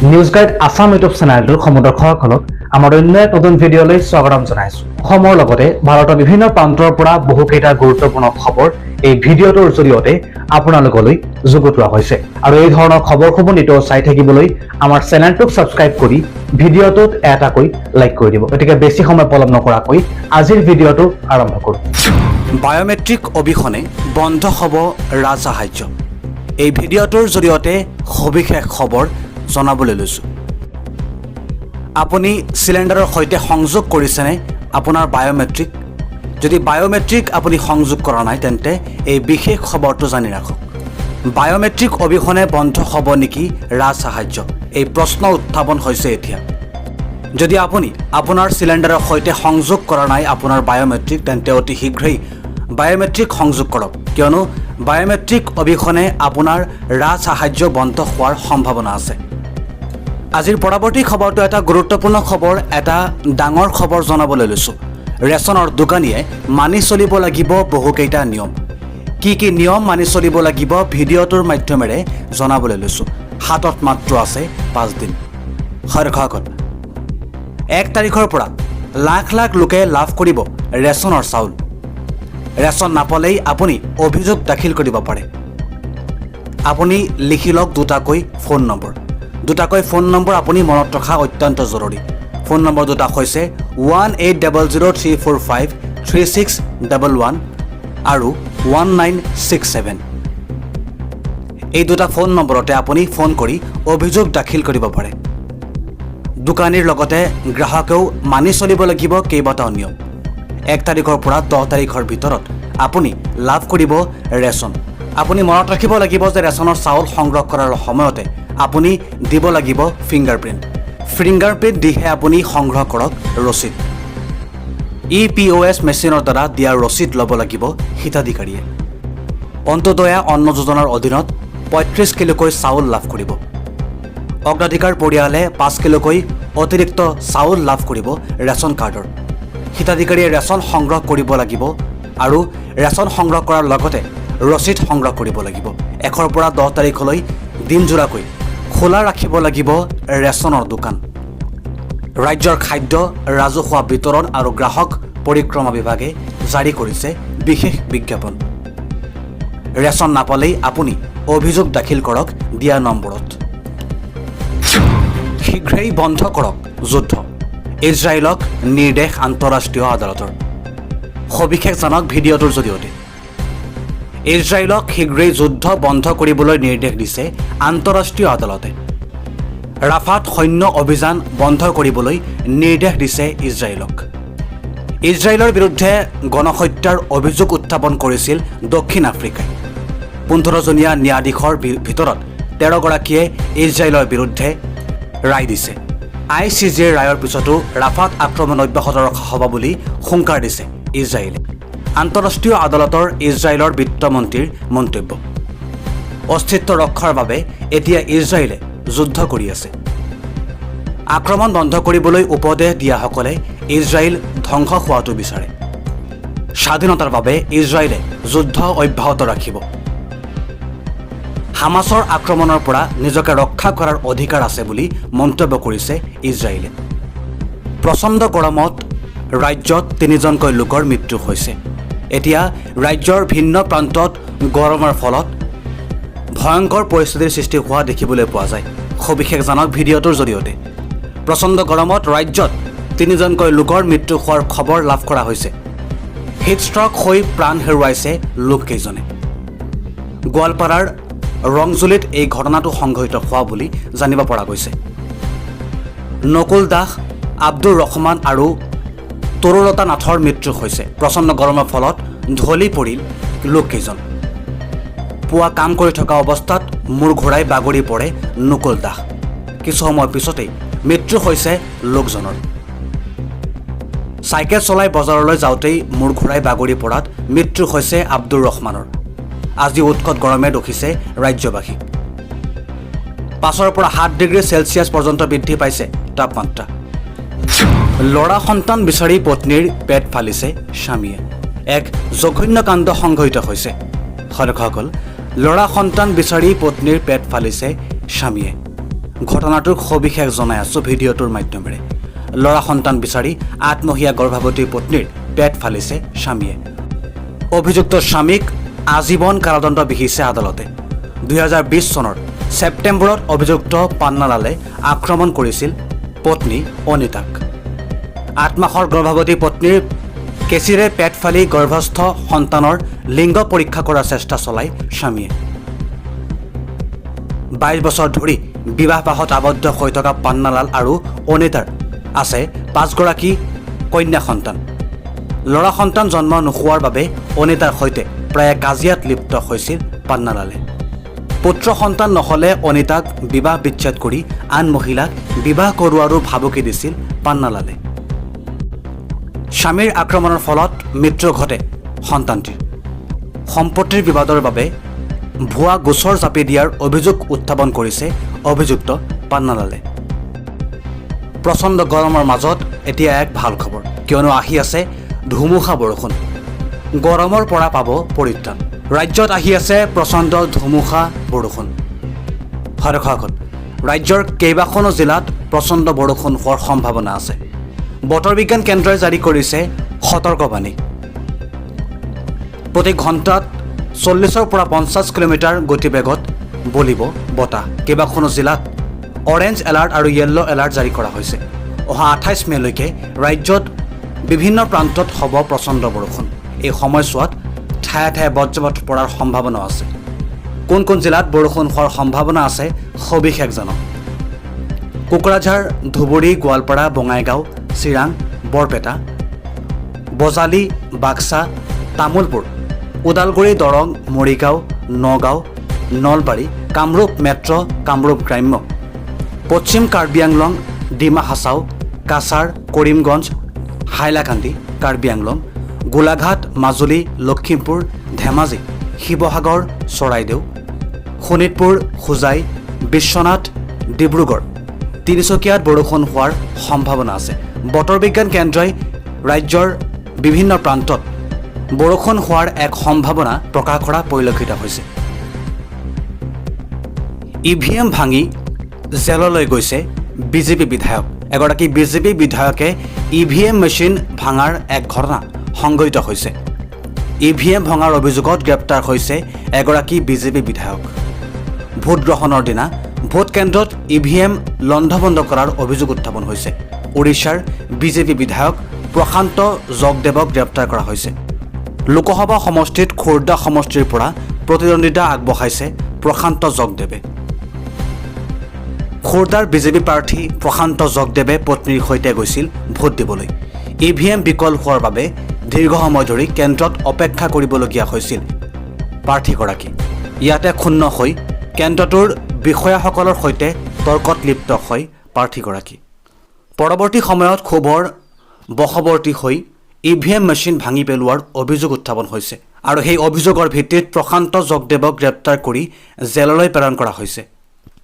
News guide Assam YouTube চেনেলটোৰ সমূহ দৰ্শকসকলক আমাৰ অন্য এক নতুন ভিডিঅ'লৈ স্বাগতম জনাইছো। অসমৰ লগতে ভাৰতৰ বিভিন্ন প্ৰান্তৰ পৰা বহুকেইটা গুৰুত্বপূৰ্ণ খবৰ এই ভিডিঅ'টোৰ জৰিয়তে আপোনালোকলৈ যুগুতোৱা হৈছে আৰু এই ধৰণৰ খবৰসমূহ নিতৌ চাই থাকিবলৈ আমাৰ চেনেলটোক ছাবস্ক্ৰাইব কৰি ভিডিঅ'টোত এটাকৈ লাইক কৰি দিব। গতিকে বেছি সময় পলম নকৰাকৈ আজিৰ ভিডিঅ'টো আৰম্ভ কৰোঁ। বায়'মেট্ৰিক অবিহনে বন্ধ হ'ব ৰাজসাহায্য। এই ভিডিঅ'টোৰ জৰিয়তে সবিশেষ খবৰ জনাবলৈ লৈছোঁ। আপুনি চিলিণ্ডাৰৰ সৈতে সংযোগ কৰিছেনে আপোনাৰ বায়'মেট্ৰিক? যদি বায়'মেট্ৰিক আপুনি সংযোগ কৰা নাই, তেন্তে এই বিশেষ খবৰটো জানি ৰাখক। বায়'মেট্ৰিক অবিহনে বন্ধ হ'ব নেকি ৰাজসাহায্য? এই প্ৰশ্ন উত্থাপন হৈছে এতিয়া। যদি আপুনি আপোনাৰ চিলিণ্ডাৰৰ সৈতে সংযোগ কৰা নাই আপোনাৰ বায়'মেট্ৰিক, তেন্তে অতি শীঘ্ৰেই বায়'মেট্ৰিক সংযোগ কৰক, কিয়নো বায়'মেট্ৰিক অবিহনে আপোনাৰ ৰাজসাহায্য বন্ধ হোৱাৰ সম্ভাৱনা আছে। আজিৰ পৰৱৰ্তী খবৰটো এটা গুৰুত্বপূৰ্ণ খবৰ, এটা ডাঙৰ খবৰ জনাবলৈ লৈছোঁ। ৰেচনৰ দোকানীয়ে মানি চলিব লাগিব বহুকেইটা নিয়ম। কি কি নিয়ম মানি চলিব লাগিব, ভিডিঅ'টোৰ মাধ্যমেৰে জনাবলৈ লৈছোঁ। হাতত মাত্ৰ আছে 5 দিন। দৰ্শকসকল, 1 তাৰিখৰ পৰা লাখ লাখ লোকে লাভ কৰিব ৰেচনৰ চাউল। ৰেচন নাপালেই আপুনি অভিযোগ দাখিল কৰিব পাৰে। আপুনি লিখি লওক দুটাকৈ ফোন নম্বৰ। দুটাকৈ ফোন নম্বৰ আপুনি মনত ৰখা অত্যন্ত জৰুৰী। ফোন নম্বৰ দুটা হৈছে 18003453611 আৰু 1967। এই দুটা ফোন নম্বৰতে আপুনি ফোন কৰি অভিযোগ দাখিল কৰিব পাৰে। দোকানীৰ লগতে গ্ৰাহকেও মানি চলিব লাগিব কেইবাটাও নিয়ম। 1 তাৰিখৰ পৰা 10 তাৰিখৰ ভিতৰত আপুনি লাভ কৰিব ৰেচন। আপুনি মনত ৰাখিব লাগিব যে ৰেচনৰ চাউল সংগ্ৰহ কৰাৰ সময়তে আপুনি দিব লাগিব ফিংগাৰ প্ৰিণ্ট। ফিংগাৰ প্ৰিণ্ট দিহে আপুনি সংগ্ৰহ কৰক ৰচিদ। ইপিঅ'এছ মেচিনৰ দ্বাৰা দিয়া ৰচিদ ল'ব লাগিব হিতাধিকাৰীয়ে। অন্ত্যোদয়া অন্ন যোজনাৰ অধীনত 35 কিলোকৈ চাউল লাভ কৰিব। অগ্ৰাধিকাৰ পৰিয়ালে 5 কিলোকৈ অতিৰিক্ত চাউল লাভ কৰিব। ৰেচন কাৰ্ডৰ হিতাধিকাৰীয়ে ৰেচন সংগ্ৰহ কৰিব লাগিব আৰু ৰেচন সংগ্ৰহ কৰাৰ লগতে ৰচিদ সংগ্ৰহ কৰিব লাগিব। 1ৰ পৰা 10 তাৰিখলৈ দিনজোৰাকৈ খোলা ৰাখিব লাগিব ৰেচনৰ দোকান। ৰাজ্যৰ খাদ্য, ৰাজহুৱা বিতৰণ আৰু গ্ৰাহক পৰিক্ৰমা বিভাগে জাৰি কৰিছে বিশেষ বিজ্ঞাপন। ৰেচন নাপালেই আপুনি অভিযোগ দাখিল কৰক দিয়া নম্বৰত। শীঘ্ৰেই বন্ধ কৰক যুদ্ধ, ইজৰাইলক নিৰ্দেশ আন্তঃৰাষ্ট্ৰীয় আদালতৰ। সবিশেষ জানক ভিডিঅ'টোৰ জৰিয়তে। ইজৰাইলক শীঘ্ৰেই যুদ্ধ বন্ধ কৰিবলৈ নিৰ্দেশ দিছে আন্তঃৰাষ্ট্ৰীয় আদালতে। ৰাফাত সৈন্য অভিযান বন্ধ কৰিবলৈ নিৰ্দেশ দিছে ইজৰাইলক। ইজৰাইলৰ বিৰুদ্ধে গণহত্যাৰ অভিযোগ উত্থাপন কৰিছিল দক্ষিণ আফ্ৰিকাই। 15জনীয়া ন্যায়াধীশৰ ভিতৰত 13গৰাকীয়ে ইজৰাইলৰ বিৰুদ্ধে ৰায় দিছে। আইচিজেৰ ৰায়ৰ পিছতো ৰাফাত আক্ৰমণ অব্যাহত ৰখা হ'ব বুলি হুংকাৰ দিছে ইজৰাইলে। আন্তঃৰাষ্ট্ৰীয় আদালতৰ ইজৰাইলৰ বিত্তমন্ত্ৰীৰ মন্তব্য, অস্তিত্ব ৰক্ষাৰ বাবে এতিয়া ইজৰাইলে যুদ্ধ কৰি আছে। আক্ৰমণ বন্ধ কৰিবলৈ উপদেশ দিয়াসকলে ইজৰাইল ধ্বংস হোৱাটো বিচাৰে। স্বাধীনতাৰ বাবে ইজৰাইলে যুদ্ধ অব্যাহত ৰাখিব। হামাছৰ আক্ৰমণৰ পৰা নিজকে ৰক্ষা কৰাৰ অধিকাৰ আছে বুলি মন্তব্য কৰিছে ইজৰাইলে। প্ৰচণ্ড গৰমত ৰাজ্যত তিনিজনকৈ লোকৰ মৃত্যু হৈছে। এতিয়া ৰাজ্যৰ ভিন্ন প্ৰান্তত গৰমৰ ফলত ভয়ংকৰ পৰিস্থিতিৰ সৃষ্টি হোৱা দেখিবলৈ পোৱা যায়। সবিশেষ জানক ভিডিঅ'টোৰ জৰিয়তে। প্ৰচণ্ড গৰমত ৰাজ্যত তিনিজনকৈ লোকৰ মৃত্যু হোৱাৰ খবৰ লাভ কৰা হৈছে। হিট ষ্ট্ৰক হৈ প্ৰাণ হেৰুৱাইছে লোককেইজনে। গোৱালপাৰাৰ ৰংজুলিত এই ঘটনাটো সংঘটিত হোৱা বুলি জানিব পৰা গৈছে। নকুল দাস, আব্দুৰ ৰহমান আৰু তৰুলতা নাথৰ মৃত্যু হৈছে। প্ৰচণ্ড গৰমৰ ফলত ঢলি পৰিল লোককেইজন। পুৱা কাম কৰি থকা অৱস্থাত মূৰ ঘূৰাই বাগৰি পৰে নকুল দাস। কিছু সময়ৰ পিছতেই মৃত্যু হৈছে লোকজনৰ। চাইকেল চলাই বজাৰলৈ যাওঁতেই মূৰ ঘূৰাই বাগৰি পৰাত মৃত্যু হৈছে আব্দুৰ ৰহমানৰ। আজি উৎকট গৰমে দহিছে ৰাজ্যবাসীক। 5ৰ পৰা 7 ডিগ্ৰী চেলছিয়াছ পৰ্যন্ত বৃদ্ধি পাইছে তাপমাত্ৰা। ল'ৰা সন্তান বিচাৰি পত্নীৰ পেট ফালিছে স্বামীয়ে। এক জঘন্য কাণ্ড সংঘটিত হৈছে। দৰ্শকসকল, ল'ৰা সন্তান বিচাৰি পত্নীৰ পেট ফালিছে স্বামীয়ে। ঘটনাটোৰ সবিশেষ জনাই আছোঁ ভিডিঅ'টোৰ মাধ্যমেৰে। ল'ৰা সন্তান বিচাৰি আঠমহীয়া গৰ্ভৱতী পত্নীৰ পেট ফালিছে স্বামীয়ে। অভিযুক্ত স্বামীক আজীৱন কাৰাদণ্ড বিহিছে আদালতে। 2020 চনৰ ছেপ্টেম্বৰত অভিযুক্ত পান্নালালে আক্ৰমণ কৰিছিল পত্নী অনিতাক। 8 মাহৰ গৰ্ভৱতী পত্নীৰ কেঁচিৰে পেট ফালি গৰ্ভস্থ সন্তানৰ লিংগ পৰীক্ষা কৰাৰ চেষ্টা চলায় স্বামীয়ে। 22 বছৰ ধৰি বিবাহপাশত আবদ্ধ হৈ থকা পান্নালাল আৰু অনিতাৰ আছে পাঁচগৰাকী কন্যা সন্তান। ল'ৰা সন্তান জন্ম নোহোৱাৰ বাবে অনিতাৰ সৈতে প্ৰায়ে কাজিয়াত লিপ্ত হৈছিল পান্নালালে। পুত্ৰ সন্তান নহ'লে অনিতাক বিবাহ বিচ্ছেদ কৰি আন মহিলাক বিবাহ কৰোৱাৰো ভাবুকি দিছিল পান্নালালে। স্বামীৰ আক্ৰমণৰ ফলত মৃত্যু ঘটে সন্তানটিৰ। সম্পত্তিৰ বিবাদৰ বাবে ভুৱা গোচৰ জাপি দিয়াৰ অভিযোগ উত্থাপন কৰিছে অভিযুক্ত পান্নালালে। প্ৰচণ্ড গৰমৰ মাজত এতিয়া এক ভাল খবৰ, কিয়নো আহি আছে ধুমুহা বৰষুণ। গৰমৰ পৰা পাব পৰিত্ৰাণ। ৰাজ্যত আহি আছে প্ৰচণ্ড ধুমুহা বৰষুণ। হয় দৰ্শকসকল, ৰাজ্যৰ কেইবাখনো জিলাত প্ৰচণ্ড বৰষুণ হোৱাৰ সম্ভাৱনা আছে। বতৰ বিজ্ঞান কেন্দ্ৰই জাৰি কৰিছে সতৰ্কবাণী। প্ৰতি ঘণ্টাত 40ৰ পৰা 50 কিলোমিটাৰ গতিবেগত বলিব বতাহ। কেইবাখনো জিলাত অৰেঞ্জ এলাৰ্ট আৰু য়েল্ল' এলাৰ্ট জাৰি কৰা হৈছে। অহা 28 মে'লৈকে ৰাজ্যত বিভিন্ন প্ৰান্তত হ'ব প্ৰচণ্ড বৰষুণ। এই সময়ছোৱাত ঠায়ে ঠায়ে বজ্ৰপাত পৰাৰ সম্ভাৱনাও আছে। কোন কোন জিলাত বৰষুণ হোৱাৰ সম্ভাৱনা আছে, সবিশেষ জানক। কোকৰাঝাৰ, ধুবুৰী, গোৱালপাৰা, বঙাইগাঁও, চিৰাং, বৰপেটা, বজালী, বাক্সা, তামোলপুৰ, ওদালগুৰি, দৰং, মৰিগাঁও, নগাঁও, নলবাৰী, কামৰূপ মেট্ৰ', কামৰূপ গ্ৰাম্য, পশ্চিম কাৰ্বি আংলং, ডিমা হাছাও, কাছাৰ, কৰিমগঞ্জ, হাইলাকান্দি, কাৰ্বি আংলং, গোলাঘাট, মাজুলী, লখিমপুৰ, ধেমাজি, শিৱসাগৰ, চৰাইদেউ, শোণিতপুৰ, হোজাই, বিশ্বনাথ, ডিব্ৰুগড়, তিনিচুকীয়াত বৰষুণ হোৱাৰ সম্ভাৱনা আছে। বতৰ বিজ্ঞান কেন্দ্ৰই ৰাজ্যৰ বিভিন্ন প্ৰান্তত বৰষুণ হোৱাৰ এক সম্ভাৱনা প্ৰকাশ কৰা পৰিলক্ষিত হৈছে। ইভিএম ভাঙি জেললৈ গৈছে বিজেপি বিধায়ক। এগৰাকী বিজেপি বিধায়কে ইভিএম মেচিন ভাঙাৰ এক ঘটনা সংঘটিত হৈছে। ইভিএম ভঙাৰ অভিযোগত গ্ৰেপ্তাৰ হৈছে এগৰাকী বিজেপি বিধায়ক। ভোটগ্ৰহণৰ দিনা ভোট কেন্দ্ৰত ইভিএম লণ্ডভণ্ড কৰাৰ অভিযোগ উত্থাপন হৈছে। উৰিষ্যাৰ বিজেপি বিধায়ক প্ৰশান্ত জগদেৱক গ্ৰেপ্তাৰ কৰা হৈছে। লোকসভা সমষ্টিত খুৰ্দা সমষ্টিৰ পৰা প্ৰতিদ্বন্দ্বিতা আগবঢ়াইছে প্ৰশান্ত জগদেৱে। খুৰ্দাৰ বিজেপি প্ৰাৰ্থী প্ৰশান্ত জগদেৱে পত্নীৰ সৈতে গৈছিল ভোট দিবলৈ। ইভিএম বিকল হোৱাৰ বাবে দীৰ্ঘ সময় ধৰি কেন্দ্ৰত অপেক্ষা কৰিবলগীয়া হৈছিল প্ৰাৰ্থীগৰাকী। ইয়াতে ক্ষুণ্ণ হৈ কেন্দ্ৰটোৰ বিষয়াসকলৰ সৈতে তৰ্কত লিপ্ত হয় প্ৰাৰ্থীগৰাকী। পৰৱৰ্তী সময়ত ক্ষোভৰ বশৱৰ্তী হৈ ইভিএম মেচিন ভাঙি পেলোৱাৰ অভিযোগ উত্থাপন হৈছে আৰু সেই অভিযোগৰ ভিত্তিত প্ৰশান্ত জগদেৱক গ্ৰেপ্তাৰ কৰি জেললৈ প্ৰেৰণ কৰা হৈছে।